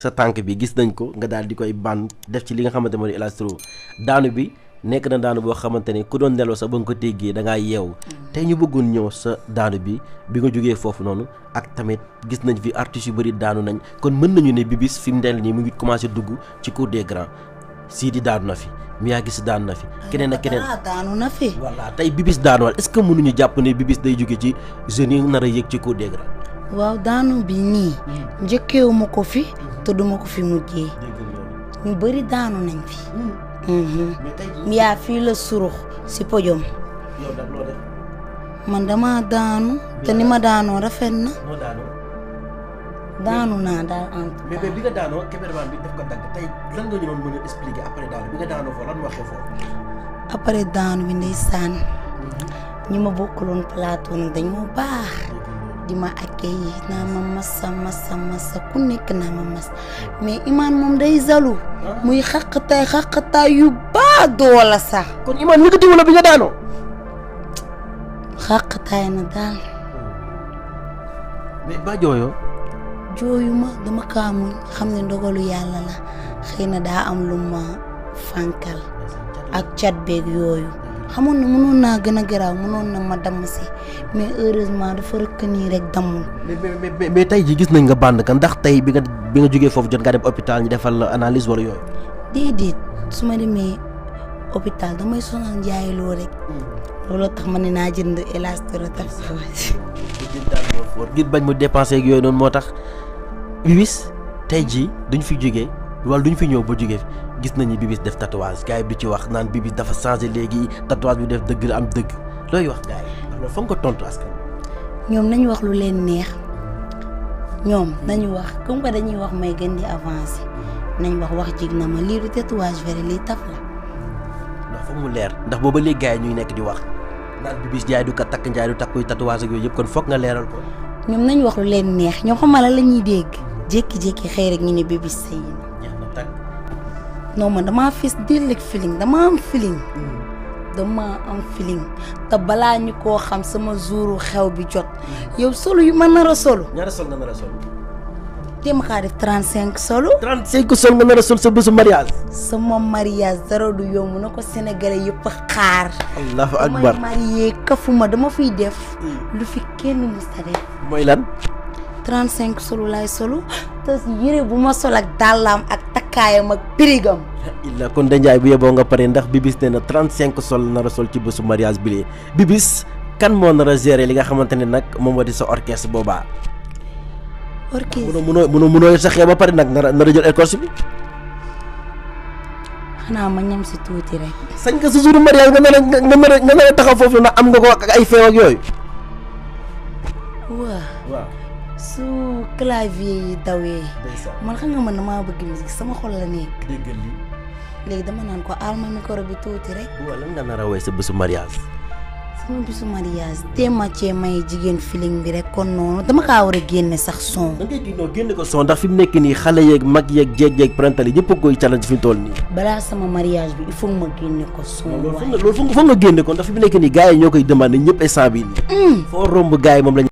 sa tànk bi gis nañ ko nga daal di koy ban def ci li nga xamante moo di élastro daanu bi nekk na daanu boo xamante ne ku doon nelaw sax ba nga ko déggee da ngaa yeewu tey ñu bëggoon ñëw sa daanu bi nga jógee foofu noonu ak tamit gis nañ fi artistes yu bëri daanu nañ kon mën nañu ne Bibis fi mu del nii mu ngi commencé dugg ci cour des grands Sidi daanu na fi Mia Guissé daanu na fi keneen ak keneen daanu na fi voilà tey Bibis daanuwaat est-ce que mënuñu jàpp ne Bibis day jóge ci jeunes yi nar a yëg ci cour des grands waaw daanu bi nii njëkkeewu ma ko fi te duma ko fi mujjee ñu bëri daanu nañ fi Mia fii la surux si podium man dama daanu te ni ma daanoo rafet na daanu naa daal en tout cas mais bi nga daanoo cameraman bi daf ko dagg tey lan nga ñu doon mën a expliquer après daanu bi nga daanoo foofu lan moo xew foofu après daanu bi ndeysaan ñi ma bokkaloon plateau nag dañoo baax di ma accueillir naa ma massa ku nekk naa ma mas mais Iman moom day zalu muy xaqataay yu baa doola sax kon Iman yëkkati wala bi nga daanoo xaqataay na daal mais ba jooyoo jooyu ma dama kaamuñ xam ne ndogalu yàlla la xëy na daa am lu ma fànkal ak cat beeg yooyu xamoon na mënoon naa gën a garaaw mënoon na ma damm si mais heureusement dafa rëkk nii rek dammul. mais tey ji gis nañ nga bànd ka ndax tey bi nga jógee foofu jot nga dem hôpital ñu defal la analyse wala yooyu. déedéet su ma demee hôpital damay sonal njaay loo rek looloo tax ma ne naa jënd élastro tax ngir bañ mu dépensé ak yooyu noonu moo tax Bibis tey jii duñ fi jógee wala duñ fi ñëw ba jógee gis nañu Bibis def tatouage gars yi du ci wax naan Bibis dafa changé léegi tatouage bi def dëgg la am dëgg looy wax gars yi loolu foog nga tontu askan ñoom nañu wax lu leen neex ñoom nañu wax comme que dañuy wax may gën di avancer nañ wax jig na ma lii du tatouage vrai lii taf la. ndax foog mu leer ndax booba léegi gars yi ñuy nekk di wax naan Bibis jaay du ko takk njaay du takkuy tatouage ak yooyu yëpp kon foog nga leeral ko. ñoom nañu wax lu leen neex ñoom xam nga la ñuy dégg jékki-jékki xëy rek ñu ne Bibis sëy na. non man damaa fees dell ak feeling dama am feeling te balaa ñu koo xam sama jouru xew bi jot yow solo yu ma nar a solo. ñaata sol nga nar a sol. téema kaa def 35 solo. 35 sol nga nar a sol sa bésu mariage. sama mariage dara du yomb na ko sénégalais yëpp xaar. allahu akbar damay marié kafuma dama fiy def. lu fi kenn musta def. mooy lan. 35 solo laay solo te yére bu ma sol ak dàllaam ak takkaayam ak pirigam. illa kon Njaay bu yeboo nga pare ndax Bibis nee na 35 sol nar a sol ci bésu mariage bi lee Bibis kan moo nar a gérer li nga xamante ne nag moom moo di sa orchestre boobaa. orchestre mënoo sa xew ba pare nag nar a jël orchestre bi. xanaa ma ñam si tuuti rek. sañ nga sa jour mariage nga nar a taxaw foofu nag am nga ko ak ay feew ak yooyu. waaw su clavier yi dawee man xam nga man damaa bëgg musique sama xol la nekk. léegi dama naan ko aal ma micro bi tuuti rek. waaw lan nga nar a woy sa bésu mariage. sama bésu mariage téema cee may jigéen feeling bi rek kon noonu dama kaa war a génne sax son. da ngay génne ko son ndax fi mu nekk nii xale yeeg mag yeeg jeeg parental yi ñëpp a koy challenge fi mu toll nii. balaa sama mariage bi il faut ma génne ko son. loolu foog nga génne ko ndax fi mu nekk nii gars yi ñoo koy demandé ñëpp instant bii nii. foo romb gars yi moom lañ